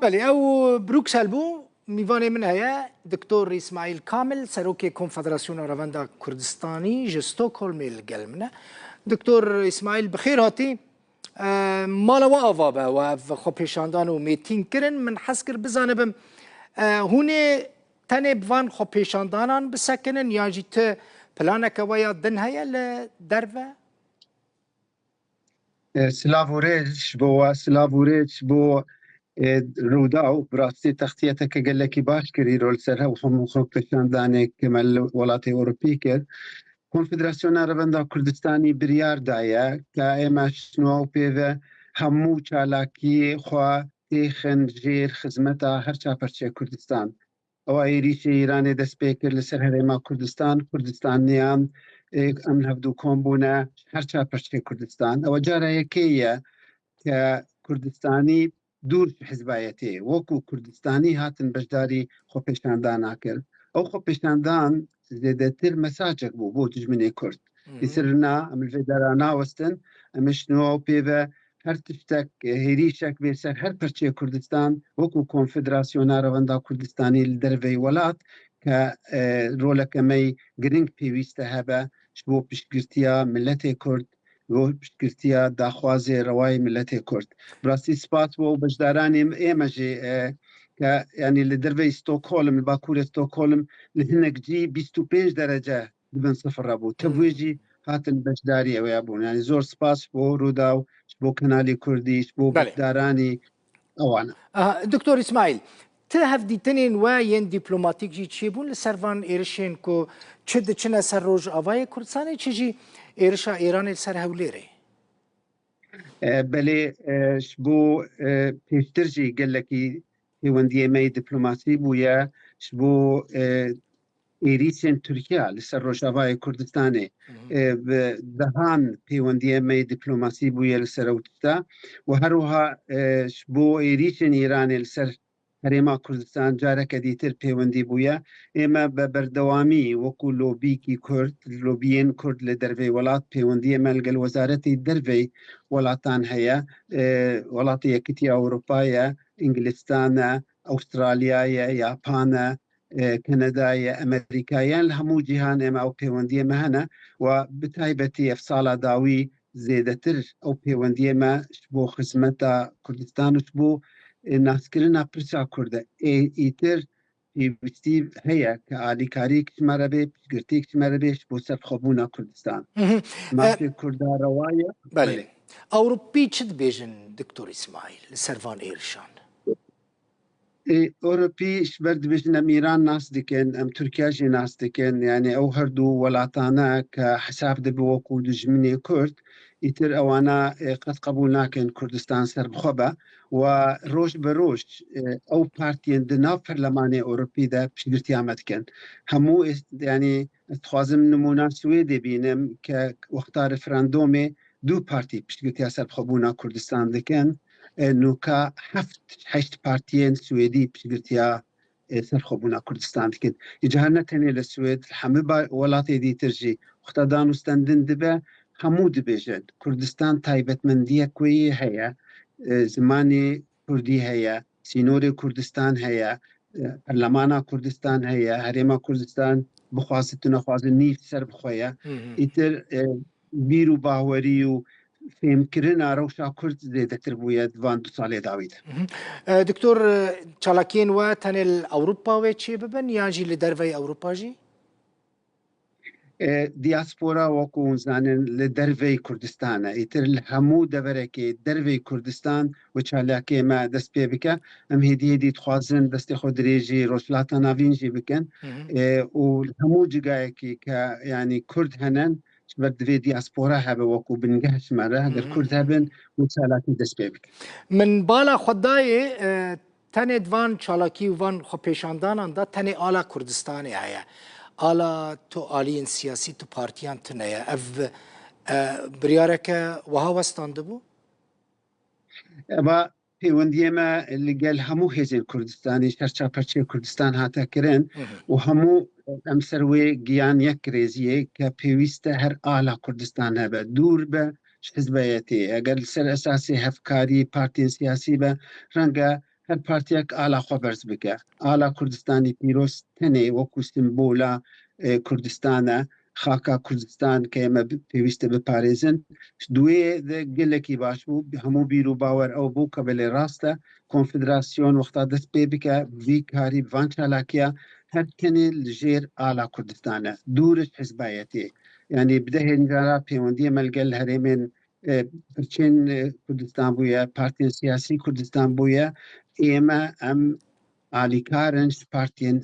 بەلی ئەو بروکسەل بوو میوانێ من هەیە دکتۆر ئیسماعیل کامل سەرۆکێ کۆنفدراسیۆنا رەڤەندا کوردستانی ژ ستۆکهۆلمێ لگەل منە دکتۆر ئیسماعیل بخێر هاتی ماڵەوە ئاوا بە و خۆپێشاندان و مێتینگ کردن من حەز کرد بزانبم هونێ تەنێ بوان خۆپێشاندانان بسەکنن یانژی ت پلانەکەوە یا دن هەیە لە دەرڤە؟ سلاڤ و رێز بۆ وە سلاڤ و رێز بۆ رووداو براستی تەختیەتەکە گەلەکی باش کرد ئیرۆ لەسەر هەو هەموو خۆپێشاندانێک کە مە لە وڵاتی ئەوروپی کرد کۆنفدراسیۆنا رەڤەندا کوردستانی بریار دایە کە ئێمە شنوە و پێوە هەموو چالاکی خوا تێخن ژێر خزمەتا هەر چاپەرچێ کوردستان ئەوە ئێریشی ئیرانێ دەست پێ کرد لەسەر هەرێما کوردستان کوردستانیان ئەم هەردوو کۆم بوونە هەر چار پەرچەی کوردستان ئەوە جارە یەکەیە کە کوردستانی دوور حزبایەتێ وەکو کوردستانی هاتن بەشداری خۆپێشاندان ناکرد ئەو خۆپێشاندان زێدەتر مەساجێک بوو بۆ دژمنی کورد ئیتر نا ئەم لێدارا ناوەستن ئەمەش نوە و پێوە هەر تشتەک هێریشەک بێ سەر هەر پرچێ کوردستان وەکو کۆنفدراسیۆنا رەوەندا کوردستانی لە دەرڤەی وەلات کە رۆلەکەمەی گرنگ پێویستە هەبە بۆ پشتگرتیا ملەتێ کورد بۆ پشتگرتیا داخوازێ رەوای ملەتێ کورد براستی سپاس بۆ بەشدارانی ئێمە ژێ کە ینی لە دەرڤەی ستۆکۆلم لە باکوورە ستۆکۆلم لە هەنێک جی 25 دەرەجە دبن سفر ڕابوو تەبوێژی هاتن بەشداری ئەوەیە بوون ینی زۆر سپاس بۆ ڕوودا و بۆ کەنالی کوردیش بۆ بەشدارانی ئەوانە. دکتۆر ئیسماعیل ت هەڤدیتنێن وە yên dîplomatîk jî çêbûn li ser van êrişên ku çi diçine ser Rojavayê Kurdistanê çi jî êrişa Îranê li ser Hewlêrê? Belê ji bo pêştir jî gelekî pêwendiyê me yê dîplomasî bûye ji bo êrîşên Tirkiya li ser Rojavayê Kurdistanê bi dehan pêwendiyê me yê dîplomasî bûye li ser ew tişta û herwiha ji bo êrîşên Îranê li ser Herêma Kurdistan careke dîtir pêwendî bûye. Ême bi berdewamî wekû lobîkî Kurd, lobiyên Kurd li dervey welat pêwendiyê me li gel Wezaretê Dervey welatan heye. Welatê Yekîtiya Ewropa ye, Îngilîstan e, Awustralya ye, Yapan e, Keneda ye, Amerîka ye. Li hemû cîhan ême ew pêwendiyê me hene û bi taybetî ev sala dawî zêdetir ew pêwendiyê me ji bo xizmeta Kurdistan û ji bo naskirina pirsa Kurd e. Ê îtir pêwîstî heye ke alîkariyek ji me re bê, piştgirtiyek ji me re bê ji bo serxwebûna Kurdistan. Mafê Kurda rewa ye. Belê. Ewropî çi dibêjin Doktor Îsmaîl li ser van êrişan? Ewropî ji ber dibêjin em Îran nas dikin, em Tirkiye jî nas dikin. Yanî ew herdu welatane ke hesab dibe wekû dijminê Kurd, îtir ewana qet qebûl nakin Kurdistan serbixwe be û roj bi roj ew partiyên di nav Perlemanê Ewropî de piştgirtiya me dikin. Hemû yanî ez dixwazim nimûna Swêdê bînim ke wexta referandomê du partî piştgirtiya serbixwebûna Kurdistan dikin. Nûka heft heşt partiyên Swêdî piştgirtiya serxwebûna Kurdistan dikin. Îcar ne tenê li Swêd, li hemû welatê dîtir jî wexta danûstendin dibe hemû dibêjin Kurdistan taybetmendiyek wê yê heye, zimanê Kurdî heye, sînorê Kurdistan heye, perlemana Kurdistan heye, herêma Kurdistan bixwaze tu nexwaze nîv serbixwe ye. Îtir bîr û bawerî û fêmkirina rewşa Kurd zêdetir bûye di van du salê dawî de. Doktor çalakiyên we tenê li Ewropa wê çê bibin yan jî li derveyî Ewropa jî? Diaspora wekû hûn zanin li derveyî Kurdistan e. Îtir li hemû deverekê derveyî Kurdistan û çalakiyê me dest pê bike. Em hêdî hêdî dixwazin destê xwe dirêjî Rojhilata Navîn jî bikin û li hemû cigayekî ke yanî Kurd hene Ji ber divê diaspora hebe wekû bingeh ji me re, eger Kurd hebin û çalakî dest pê bikin. Min bala xwe dayê tenê di van çalakî û van xwepêşandanan de tenê ala Kurdistanê heye. Ala tu aliyên siyasî tu partiyan tune ye. Ev biryareke wiha westandibû? Eva Pêwendiyê me li gel hemû hêzên Kurdistanê ji her çar perçeyê Kurdistan hate kirin û hemû em ser wê giyan yek rêziyê ke pêwîst e her ala Kurdistan hebe, dûr be ji hizbeyetê. Eger li ser esasê hevkarî partiyên siyasî be, reng e هەر پارتیەک ئالا خۆ بەرز بکە. ئالا کوردستانی پیرۆز تەنێ وەکو سمبولا کوردستانە، خاکا کوردستان کە ئێمە پێویستە بپارێزن. دوێ گەلێکی باش بوو، هەموو بیر و باوەر ئەو بوو کە بەلێ ڕاستە کۆنفدراسیۆن وەختا دەست پێ بکە ڤی کاری ڤان چالاکیە هەر تەنێ لەژێر ئالا کوردستانە دوورش حزبایەتێ یعنی بدەهێنرا پەیوەندیە مەلگەل هەرێمێن پرچێن کوردستان بووە پارتێن سیاسی کوردستان بووە ئێمە ئەم ئالیکارن پارتێن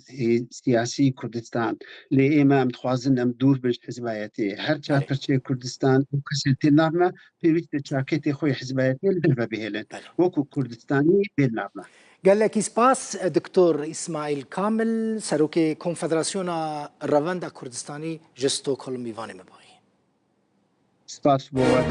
سیاسی کوردستان لێ ئێمە ئەم دخوازن ئەم دوور بن حزبایەتێ هەر چار پرچێ کوردستان و کەسێ تێ نابمە پێویستە چاکێتێ خۆی حزبایەتێ لەدەرڤە بهێلن وەکو کوردستانی بێ نابمە. گەلەکی سپاس دکتۆر ئیسماعیل کامل سەرۆکێ کۆنفدراسیۆنا رەڤەندا کوردستانی ژ ستۆکهۆڵم میڤانێ مە بایی. سپاس بۆ وە.